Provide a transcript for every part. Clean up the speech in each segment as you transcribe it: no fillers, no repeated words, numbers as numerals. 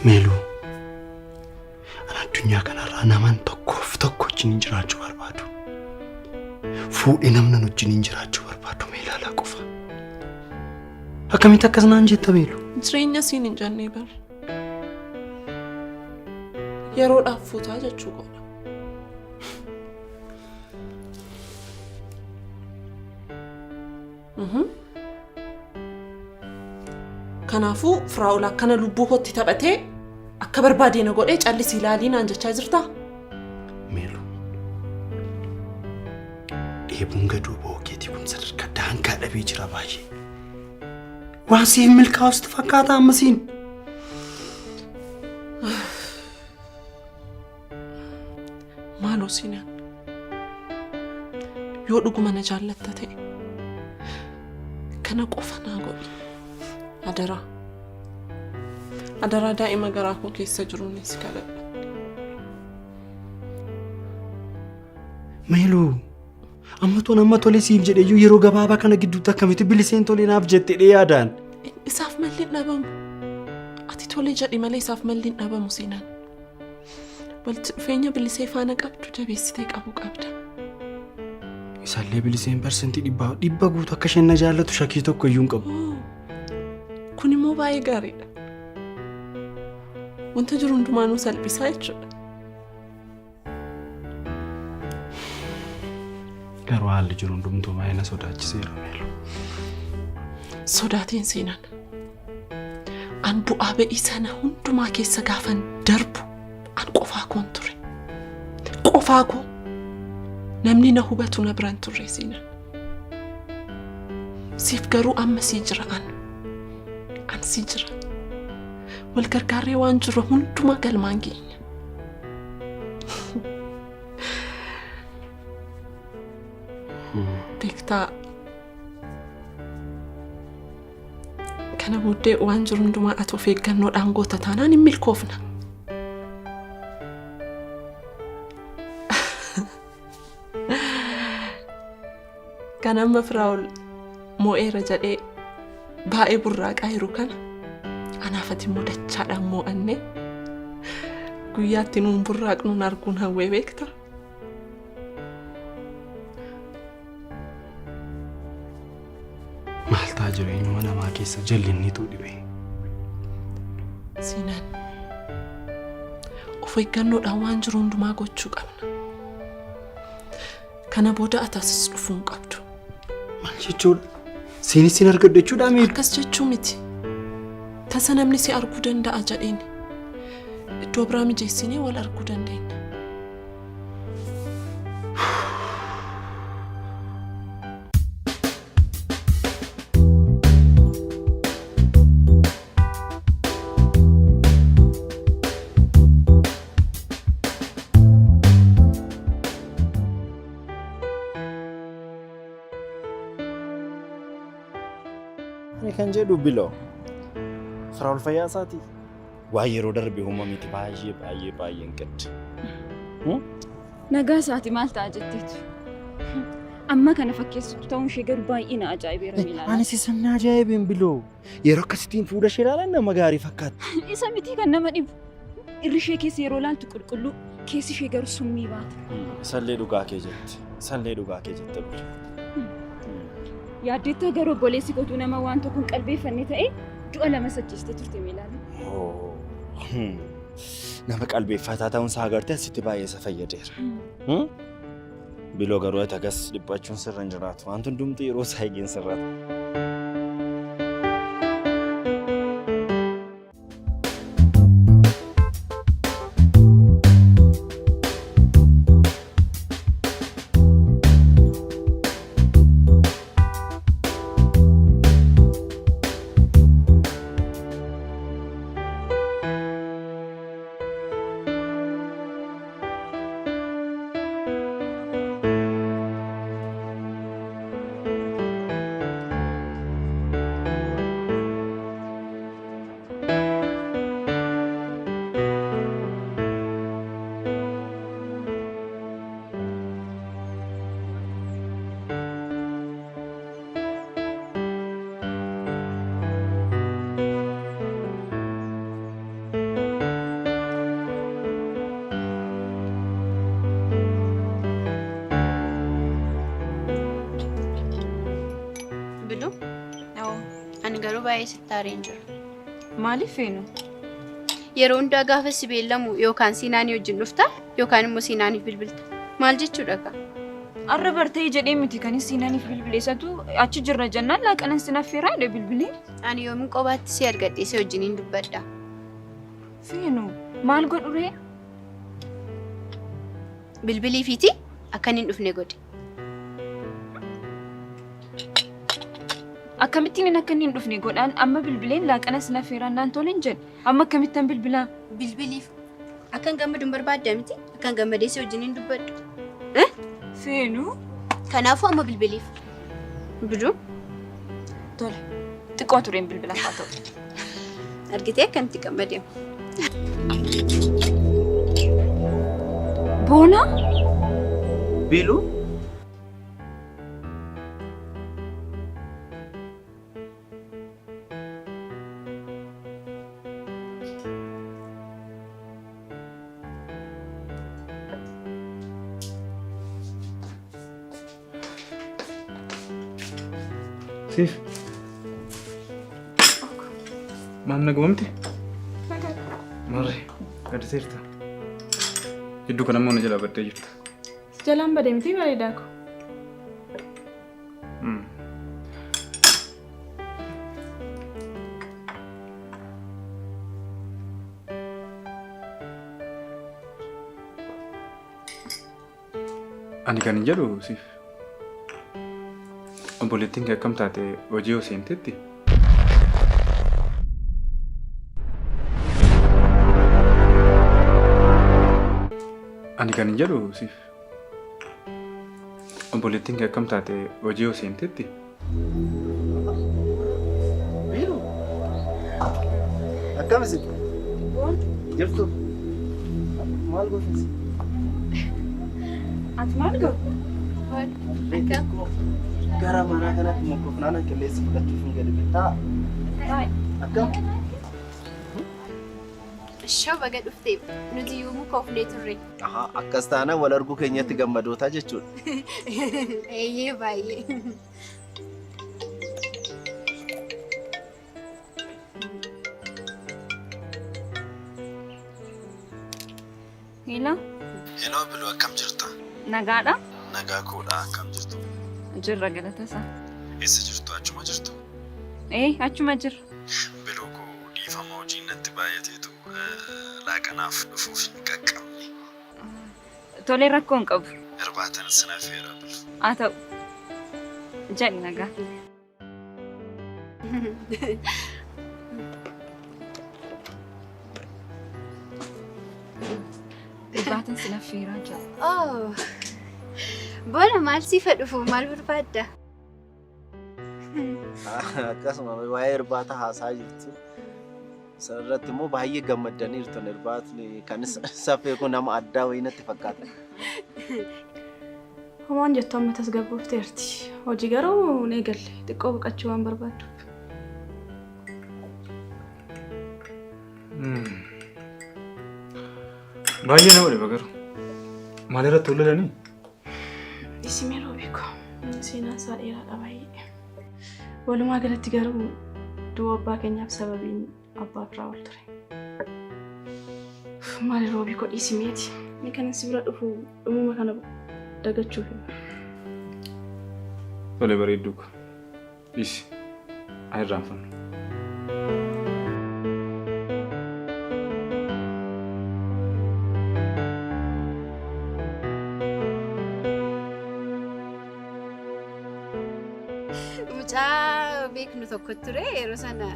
Meeluu, ani addunyaa kanarraa naman tokkoof tokko wajjin jiraachuu barbaadu. Fuudhee namna wajjin jiraachuu barbaadu Meelaalaa qofa. Akkamitti akkas naan jetta Meeluu? Jireenya siin hin jennee bar. Yeroodhaaf fuutaa jechuu koodha. Kanaafuu Firaa'ol akkana lubbuu kootti taphatee akka barbaade na godhee callisii ilaalii naan jechaa jirtaa? Meeluu. Dheebuun gaduu ba'uu keetii kun sadarkaa daangaa dhabee jira baay'ee. Waan siif milkaa'u sitti fakkaata amma siin. Maaloo Siinaan, yoo dhuguma na jaallatta ta'e kana qofa naa godhi. Adaraa. Adaraa daa'ima garaa koo keessa jiruun si kadhadha. Meeluu, amma toon amma tole siif jedheyyuu yeroo gabaabaa kana gidduutti akkamitti biliseen tole naaf jettee yaadaan. Isaaf malli hin dhabamu. Ati tole jedhi malee isaaf malli hin dhabamu Siinaan. Walitti dhufeenya bilisee faana qabdu jabeessitee qabuu qabda. Isaallee biliseen 100% guutuu akka isheen na jaallatu shakkii tokko iyyuu hin qabu. Kun immoo baay'ee gaariidha. Wanta jiru hundumaanuu salphisaa jechuudha. Garuu haalli jiru hundumtuu baay'ee na sodaachiseera Meeluu. Sodaatiin Siinaan. An bu'aa ba'ii sana hundumaa keessa gaafan darbu an qofaa koon ture. Qofaa koo namni na hubatu na biraan turre Siinaan. Siif garuu amma sii jira an. An sii jira. Wal gargaarree waan jiru hundumaa galmaan geenya. Beektaa kana booddee waan jiru hundumaa ati of eeggannoodhaan goota taanaan hin milkoofna. Kan amma Firaa'ol moo'eera jedhee baay'ee burraaqaa jiru kana anaaf ati immoo dachaadhaan moo'annee guyyaatti nuun burraaqnuun arguun hawwee beekta. Maal ta'a jireenyuma namaa keessa jallinnitu dhibe. Siinaan of eeggannoodhaan waan jiru hundumaa gochuu qabna. Kana booda ati asis dhufuu hin qabdu. Maal jechuudha? Siinis sin argadhu jechuudha Meeluu? Akkas jechuu miti. Tasa namni si arguu danda'a jedheen. Iddoo biraa mijeessinee wal arguu dandeenya. Ani kan jedhu biloo. Firaa'ol fayyaa isaati. Waa yeroo darbe homa miti baay'ee baay'ee baay'een gadda. Nagaa isaati maal ta'a jetteetu. Amma kana fakkeessitu ta'uun ishee garuu baay'ee na ajaa'ibeera Miilaan. Anis isan na ajaa'ibeen biloo. Yeroo akkasittiin fuula ishee ilaalan nama gaarii fakkaatti. Isa mitii kan nama dhibu. Irri ishee keessa yeroo ilaaltu qulqulluu, keessi ishee garuu summii baata. Isallee dhugaa kee jette. Isallee dhugaa kee jette biloo. Yaaddeettaa garuu obboleessi kootuu nama waan tokko hin qalbeeffanne ta'e du'a lama sajjeestee turte Miilaan. Nama qalbeeffataa ta'uun isaa agartee asitti baay'ee isa fayyadeera. Biloo garuu ati akkas dhiphachuun sirra hin jiraatu. Wanti hundumtuu yeroo isaa eegeen sirrata. baay'ee sitti aareen jira. Maaliif feenu? Yeroo hundaa gaafa si beellamu yookaan Siinaanii wajjin dhufta yookaan immoo Siinaaniif bilbilta. Maal jechuudha kaa? Arra bartee jedhee miti kan Siinaaniif bilbileessatu achi jirra jennaan laaqanan sin affeeraa jedhe bilbilee. Ani yoomin qobaatti si argadhee si wajjiniin dubbadha. Feenu maal godhu ree? Bilbiliifiiti akka inni hin dhufne godhi. Akkamittiin inni akka inni hin dhufne godhaan amma bilbileen laaqana sin affeeraan naan tole hin jedhe. Amma akkamittan bilbilaa? Bilbiliif akkan gammadu hin barbaadda miti? Akkan gammadee si wajjiniin dubbadhu. Feenu. Kanaafuu amma bilbiliif. Biduu. Tole. Xiqqoo tureen bilbilaaf haa ta'u. Argitee akkamitti gammadeemu. Boona? Biiluu? Siif. Maal nagumamte? Marre, gadi seerta. Gidduu kana immoo na jalaa baddee jirta. Si jalaan badee miti bareedaa ko. Ani kan hin jedhu siif. Obboleettiin kee akkam taate hojii yoo seentetti? Ani kan hin jedhu siif. Obboleettiin kee akkam taate hojii yoo seentetti? Biilu. Akkam isin? Jirtu? Maal gootas? Ati maal gootu? Gara manaa kanatti mokkofnaan qilleensa fudhachuuf hin gadi bittaa. Akkam? Shoo baga dhuftee nuti yoomuu koofnee turre. Ahaa, akkas taanaan wal arguu keenyatti gammadootaa jechuudha. Eeyyee baay'ee. Hello. Hello Biluu akkam jirta? Nagaadha? Nagaa koodha akkam jirtu? Jirra galata isaa. Eessa jirtu? Achuma jirtu? Ee achuma jirra. Biluu koo dhiifama hojiin natti baay'ateetu laaqanaaf dhufuuf hin qaqqabne. Tolee rakkoo hin qabu. Irbaatan sin affeera Biluu. Haa ta'u. Jedhi nagaa. Irbaatan sin affeeraa jira. Oh. Boona maal siifa dhufu maal barbaadda? Akkasuma waa'ee irbaata haasaa jirtu. Sanarratti immoo baay'ee gammaddaniirtu irbaatni kan safee kun nama addaa wayii natti fakkaata. Homaan jettu amma tasgabboofteerti. Hojii garuu hin eegalle. Xiqqoo boqochuu waan barbaadduuf. Baay'ee nama dhiba garuu. Maal irratti wal lolanii? Isimee Roobiiko. Seenaan isaa dheeraadha baay'ee. Walumaa galatti garuu du'a abbaa keenyaaf sababiin abbaa Firaa'ol ture. Maali Roobiiko dhiisimeeti. Inni kanan si bira dhufu dhumuma kana dagachuuf. Tole bareedduu ko. Dhiisi. Haa irraanfannu. Mucaa beeknu tokko ture yeroo sana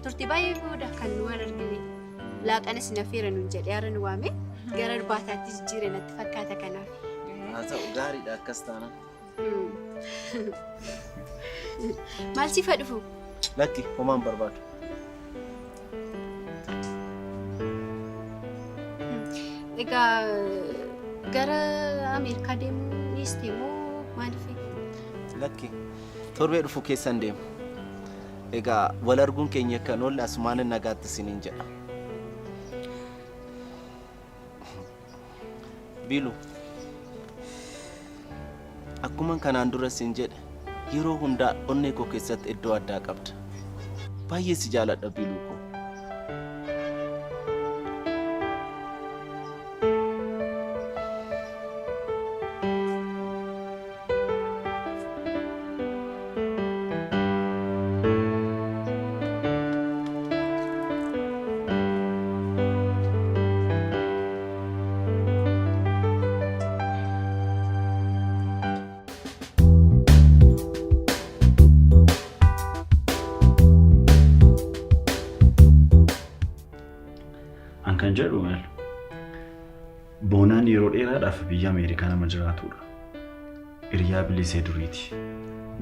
turtii baay'ee booda kan nu wal argine laaqanas na affeera nuun jedhee har'a nu waame gara irbaataatti jijjiire natti fakkaata kanaaf. Haa ta'u gaariidha akkas taanaan. Maal siif haa dhufu? Lakki homaan barbaadu. Egaa gara Ameerikaa deemuu dhiiste moo maaliif? Lakki torbee dhufu keessan deema. Egaa wal arguun keenya kan oolle asumaan nagaatti isiniin jedha. Biilu akkuma kanaan dura siin jedhe yeroo hundaa onnee koo keessatti iddoo addaa qabda. Baay'ee si jaaladha Biluu koo. An kan jedhu maal? Boonaan yeroo dheeraadhaaf biyya Ameerikaa nama jiraatudha. Hiriyaa bilisee duriiti.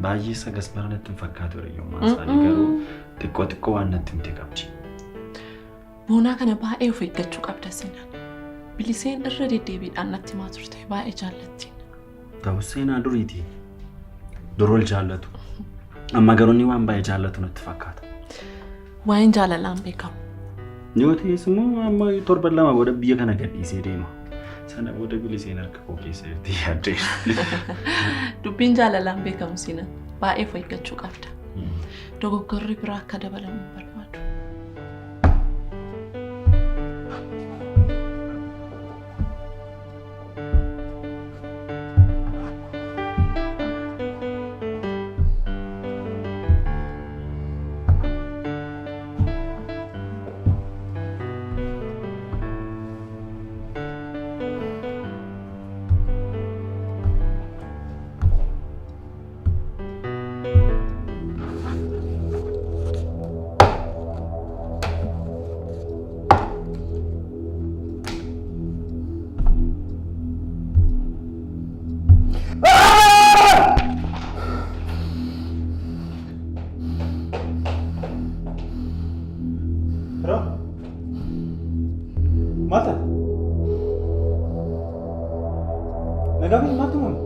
Baay'ee sagas bara natti hin fakkaatu hiriyyummaan isaanii garuu xiqqoo xiqqoo waan natti himte qabdi. Boonaa kana baay'ee of eeggachuu qabda Seenaan. Biliseen irra deddeebiidhaan natti himaa turte baay'ee jaallattiin. Ta'us seenaa duriiti. Dur ol jaallatu. Amma garuu inni waan baay'ee jaallatu natti fakkaata. Waa'een jaalalaan beekamu. Yoo ta'es immoo amma torban lama booda biyya kana gadhiisee deema. Sana booda biliseen harka koo keessa jirti yaaddee. Dubbiin jaalalaan beekamu Seenaan. Baay'ee of eeggachuu qabda. Dogoggorri biraa akka dabalamu hin barbaadu. Bro. Maal ta'e? Nagaa fi maaltu uumame?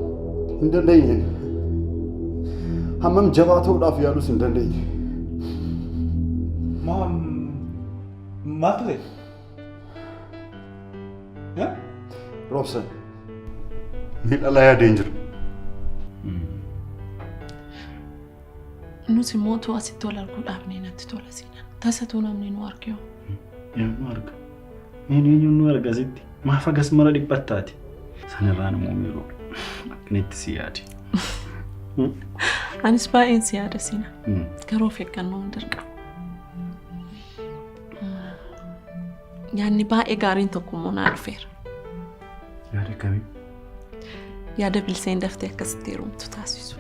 Hin dandeenye. Hammam jabaa ta'uudhaaf yaalus hin dandeenye. Maaltu ta'e? Roobsan. Miidha laa yaadeen jira. Nus immoo utuu asitti wal arguu dhaabnee natti tola Seenaan. Tasatu namni nu arge hoo? Eenyu arga? Eenyu nu arga asitti? Maaf agas mara dhiphattaati? Sanirraan immoo miiroo akkanitti si yaade. Anis baay'een si yaada Seenaan. Garuu of eeggannoon dirqama. Yaadni baay'ee gaariin tokko immoo naa dhufeera. Yaada akkamii? Yaada biliseen daftee akkasitti heerumtu taasisu.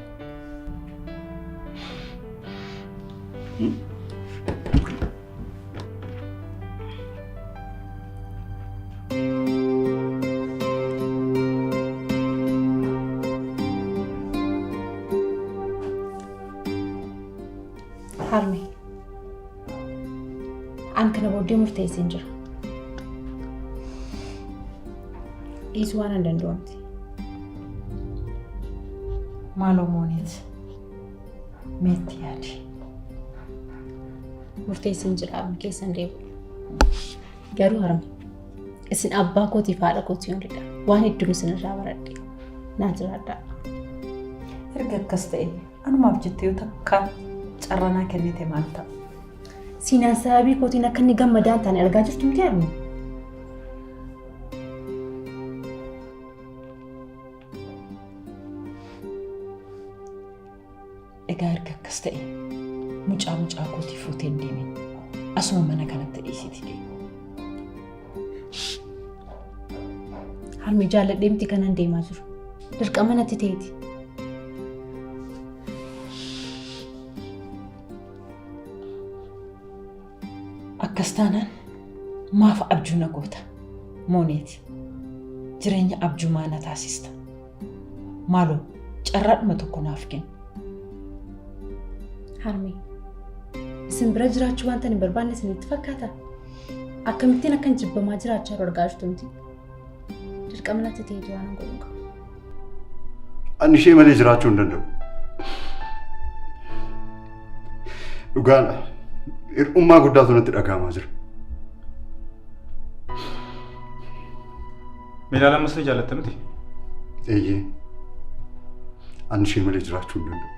Harme. An kana booddee murteesseen jira. Dhiisuu waan an danda'u miti. Maaloo Mooniit, meetti yaadi. Murteesseen jira harme keessan deebi'u. Garuu harme isin abbaa kootiif haadha kootii olidha. Waan hedduun isinirraa baradhe. Naa jiraadhaa. Erga akkas ta'e anumaaf jettee yoo takka carraa naa kennite maal ta'a? Siinaan sababii kootiin akka inni gammadaa hin taane argaa jirtu miti harme. Egaa erga akkas ta'e mucaa mucaa kootii fuutee hin deemin. Asuma mana kanatti dhiisiiti deemi. Harme jaalladhee miti kanan deemaa jiru. Dirqama natti ta'eeti. Akkas taanaan maaf abjuu na goota? Mooneeti. Jireenya abjuu maa na taasista? Maaloo carraadhuma tokko naaf kenni. Harmee, isin bira jiraachuu wanta hin barbaanne isinitti fakkaata? Akkamittiin akkan jibbamaa jiraachaa jiru argaa jirtu miti? Dirqama natti ta'eeti waan hin godhu qabu. Ani ishee malee jiraachuu hin danda'u. Dhugaadha. Hir'ummaa guddaatu natti dhaga'amaa jira. Meelaa ammas ni jaallatta miti? Eeyyee. Ani ishee malee jiraachuu hin danda'u.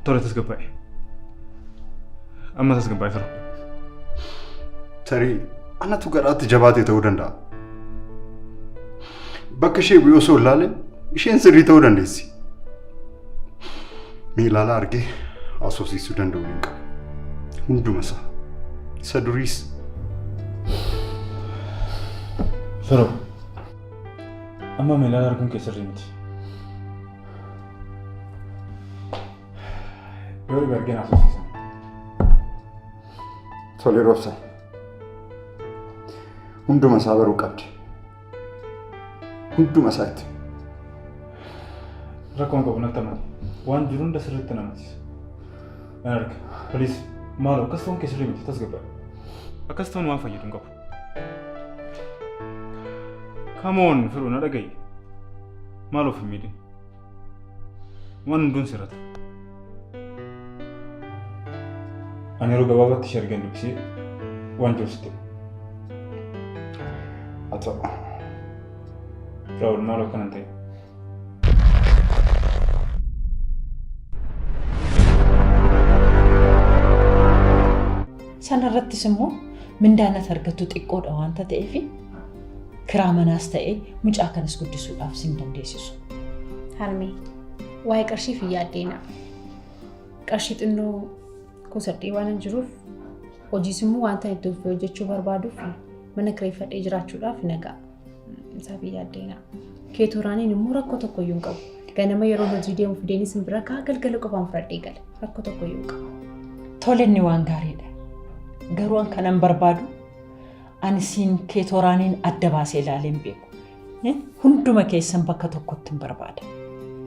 Tole tasgabbaa'e. Amma tasgabbaa'e firoo. Tarii anatu garaatti jabaate ta'uu danda'a. Bakka ishee bu'ee osoo hin ilaalin isheen sirrii ta'uu dandeessi. Mee ilaalaa argee haasofsiisuu danda'u hin qabu. Hunduma isaa. Isa duriis. Firoo. Amma meelaa arguun kee sirrii miti. Yoo dhibe argee naasofsiisan. Tole roobsa. Hunduma isaa baruu qabdi. Hunduma isaa itti. Rakkoon qabu natti amani. Waan jiru hunda sirriitti na amansiisa. Nan arga. Please maaloo akkas ta'uun kee sirrii miti tasgabbaa'e. Akkas ta'uun waan fayyadu hin qabu. Come on firoo na dhaga'i. Maal of hin miidhin. Waan hunduun sirrata. Ani yeroo gabaabaatti ishee argeen dubbisee waan jiru sitti hima. Haa ta'u. Firaa'ol maaloo akkana hin ta'in. Sana irrattis immoo mindaan ati argattu xiqqoodha waanta ta'eef kiraa manaas ta'ee mucaa kanas guddisuudhaaf sin dandeessisu. Harmee, waa'ee qarshiif hin yaaddeenaa. Qarshii xinnoo kuusadhee waanan jiruuf hojiis immoo wanta itti fufee hojjechuu barbaaduuf mana kireeffadhee jiraachuudhaaf na ga'a. Isaaf hin yaaddeenaa. Keetoraaniin immoo rakkoo tokko iyyuu hin qabu. Ganama yeroo hojii deemu fideenis hin bira ka'a galgala qofaan fudhadhee gala. Rakkoo tokko iyyuu hin qabu. Tole inni waan gaariidha. Garuu an kanan barbaadu ani siin keetoraaniin adda baasee ilaalee hin beeku. Hunduma keessan bakka tokkotti hin barbaada.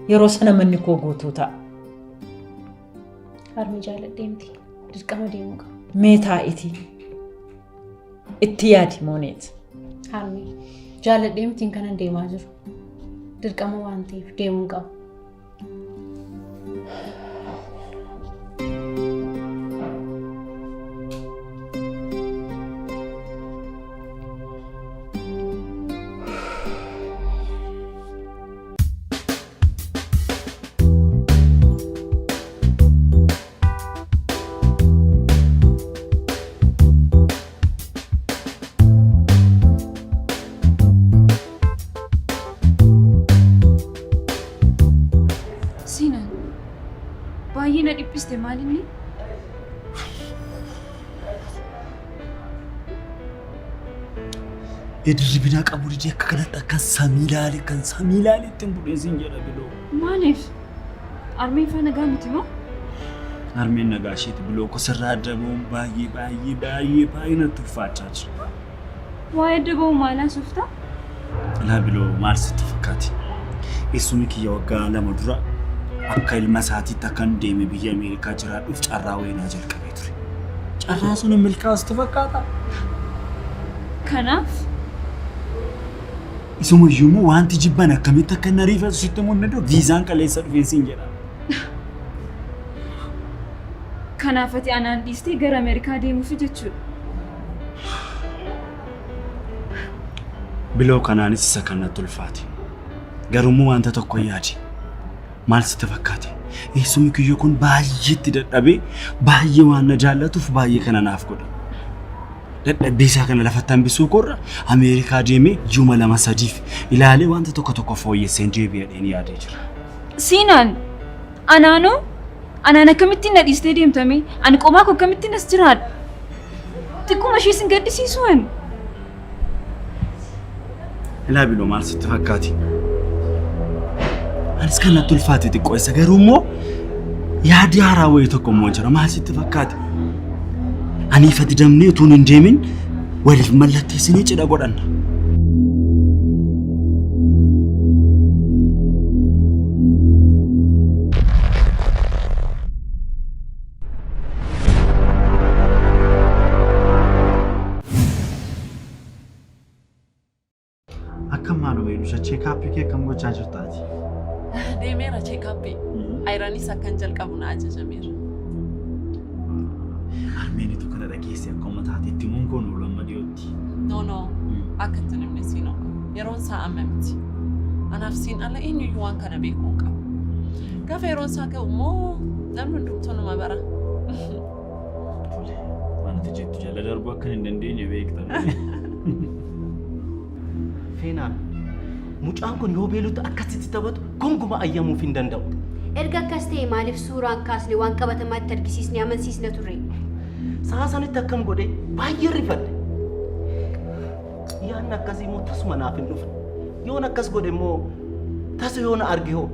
Yeroo sana manni koo guutuu ta'a. Harmee jaalladhee miti. Dirqama deemuu qaba. Mee taa'itii itti yaadi Mooneet. Harmee jaalladhee mitiin kanan deemaa jiru. Dirqama waan ta'eef deemuu qaba. Siinan baay'ee na dhiphiste maal inni? Dirribinaa qabu didee akka kanatti akka samii ilaale kan samii ilaale ittiin budheen siin jedha biloo. Maaliif? Armeen faana nagaa miti moo? Harmeen nagaa isheeti biloo ko sirraa adda ba'uun baay'ee baay'ee baay'ee baay'ee natti ulfaachaa jira. Waa'ee adda ba'uu maal haasofta? Laa biloo maal sitti fakkaate? Eessumni kiyya waggaa 2 dura akka ilma isaatiitti akkan deeme biyya Ameerikaa jiraadhuuf carraa wayii naa jalqabee ture. Carraa sun hin milkaa'u sitti fakkaataa? Kanaaf? Isumayyuu immoo wanti jibban akkamitti akka inni ariifatu sitti himuu hin danda'u. Viizaan kaleessa dhufeen siin jedha. Kanaaf ati anaan dhiistee gara Ameerikaa deemuufi jechuudha. Biloo kanaanis isa kan natti ulfaate. Garuu immoo wanta tokko yaadi. Maal sitti fakkaate? Eessumni kiyyoo kun baay'ee itti dadhabee baay'ee waan na jaallatuuf baay'ee kana naaf godha. Dadhabbii isaa kana lafatti hambisuu koorra Ameerikaa deemee ji'uma lama sadiif ilaalee wanta tokko tokko fooyyesseen deebi'adheen yaadee jira. Siinaan! Anaanoo? Anaan akkamittiin na dhiistee deemta mee? Ani qomaa koo akkamittiin as jiraadha? Xiqquma ishee sin gaddisiisu ani. Ilaa biloo maal sitti fakkaate? Anis kan natti ulfaate xiqqoo isa garuu immoo yaadi haaraa wayii tokko immoo jira maal sitti fakkaate? Ani ifatti damnee utuun hin deemin waliif mallatteessinee cidha godhanna. Akkam maaloo Beelusha cheekaappii kee akkam gochaa jirtaati? Deemeera cheekaappii. Ayiraanis akkan jalqabu na ajajameera. Harmeenitu kana dhageesse akka uummata taatetti himuun koon oolu amma dhiyootti. No no akka itti hin himne siin oolu. Yeroon isaa amma miti. Anaaf siin ala eenyuyyuu waan kana beekuu hin qabu. Gaafa yeroon isaa ga'u immoo namni hundumtuu numa bara. Tole, waan ati jettu jala darbuu akka hin dandeenye beekta. Feenaan mucaan kun yoo beelutti akkasitti taphatu gonkumaa ayyamuuf hin danda'u. Erga akkas ta'e maaliif suuraan kaasne waan qabatamaatti argisiisne amansiisna turre? Sa'a sanitti akkam godhe baay'ee rifadhe. Yaadni akkasii immoo tasuma naaf hin dhufne. Yoon akkas godhe immoo tasa yoo na arge hoo